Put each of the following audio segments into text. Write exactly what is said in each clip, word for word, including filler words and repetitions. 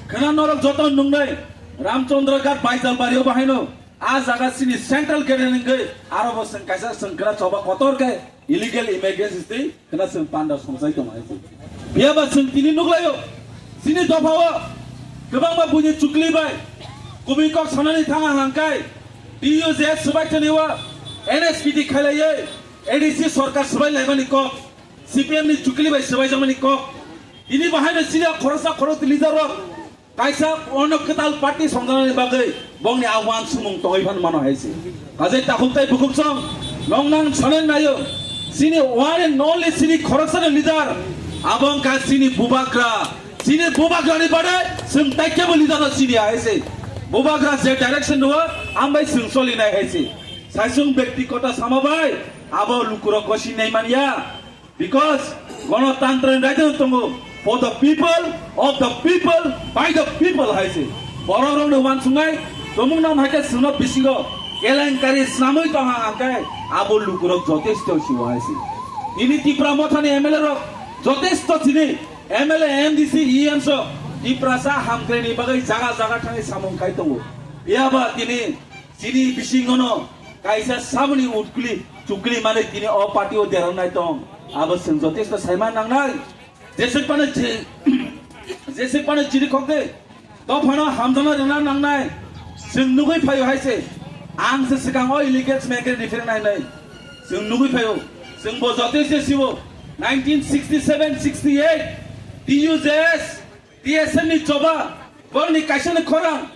Khwna norok joto nungnai Ramchandra Ghat Baijalbari o bahaino a jaga chini central gate ni wngwi aro bo chwng kaisa chwng khwna choba kotor khe illegal immigrants twi khwna chwng panda songchai tongo hai se. Phiya ba chwng tini nuglaio chini dopha o kwbangma buini chukli bai kubui kok sanani thang ang hangkai T U J S swbai thani o N S P T khailaiwi A D C sorkar swbai laimani kok C P M ni chukli bai swbai jakmani kok tini bahaino chini khoroksa khorok leader rok kaisa ono kwtal party songjaknani bagwi bongni a uansukmung tongwi phano mano hai se. Kajai takhuk tai bukhuk song nong nang sanai naio. Chini one and only chini khoroksa ni leader abo wngkha chini Bubagra. Chini Bubagra ni bade chwng taikebo leader no chini hai se. Bubagra je direction rwo ambai chwng choli nai hai se. Saisung bekti kota sama bai abo lukurok gosi nai manya. Because Ganatantra ni raida tongo for the people, of the people, by the people hai se. Borok rok ni uansuknai tumung nam hai khe chwngno bisingo kelenkari snamwi tong ang khe abo lukurok jotesto sibo hai se. Tini Tipra Motha ni M L A rok jotesto chini M L A, M D C, E M so Tiprasa hamkrai ni bagwi jaga jaga thangwi samung khai tongo. Phiya ba tini chini bisingono kaisa samani utkuli chukli mani tini o party o derang nai tong. Abo chwng jotesto saima nangnai. Jeswk pano je-, jeswk pano chiri khokde. Dophano hamjana rwna nangnai. Chwng nugwi phaio hai se. Ang se swkang o illegal maker refer nai nai. Chwng nugwi phaio. Chwng bo jotesto sibo nineteen sixty seven sixty eight T U J S, T S M ni choba, borni kaisa ni khorang.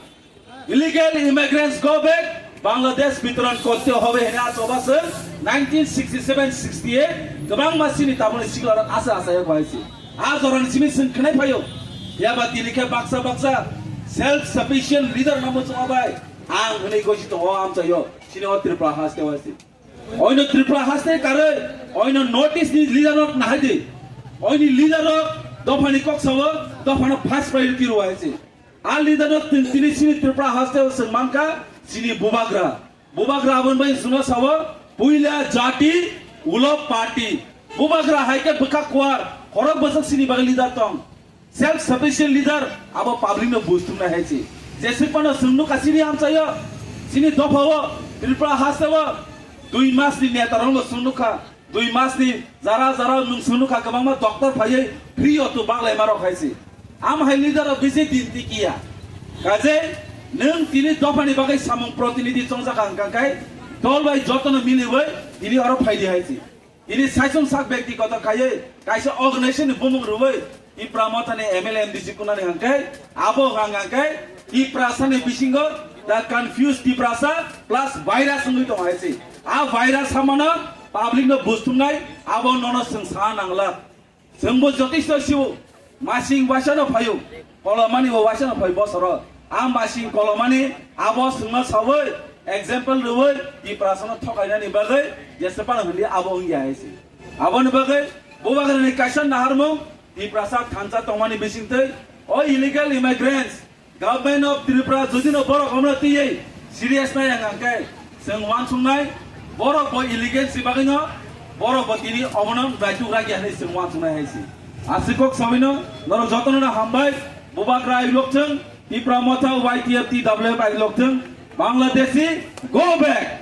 Illegal immigrants go back, Bangladesh bitoron korte hobe hene a choba se nineteen sixty seven sixty eight kwbangma chini taboni sikla rok asa asa ya bai si. A joran simi sing khnai phayo. Ya ba tini khe baksa baksa self sufficient leader namo chwa bai. Ang hwnwi gosi to o amchayo. Chini o Tripura haste wasi. Oino Tripura haste karwi, oino North East ni leader rok nahai di. Oini leader rok dophani kok sawo, dophano first priority rwai si. A leader no tin-, tini chini Tripura haste o chwng mankha chini Bubagra. Bubagra aboni bai chwngno sawo puila jati ulo party. Bubagra hai khe bwkha kuar khorok bwswk chini bagwi leader tong. Self sufficient leader abo public no bujthumnai hai se. Jeswk pano chwng nukha chini amchaio chini dophao Tripura haste o dui mas ni neta rok no chwng nukha. Dui mas ni jara jara nwng sunu kha kwbangma doctor phaiwi free o to baglai ma rok hai se. Am hai leader rok bisi din tikiya. Kaje nwng tini dophani bagwi samung protinidhi chongjak ang kha khai dol bai jotono miliwi tini oro phaidi hai se. Tini saichung sak bekti kotor khaiwi kaisa organization ni bumung rwwi Tipra Mothani M L A M D C kunani hangkai abo hang hangkai Tiprasa ni bisingo the confused Tiprasa plus virus wngwi tongo hai se. A virus hamano public no bustumnai abo nono chwng sa nangla. Chwngbo jotisto siu masing waisa no phaio. Kolomani bo waisa no phai bosoro. A masing kolomani abo chwngno sawi example rwwi Tiprasa no thokainani bagwi jesa pano hwnli abo wngya hai se. Aboni bagwi Bubagrani kaisa naharmung Tiprasa thansa tongmani bisingtwi o illegal immigrants, Government of Tripura jodi no borok omono tiyei serious nai ang khe chwng wansuknai borok bo illegal si bagwi no borok bo tini omono raituk ragi hinwi chwng wansuknai hai si. Aswk kok sawi no norok jotono no hambai Bubagra ailok chwng Tipra Motha Y T F T W F ailok chwng Bangladeshi go back.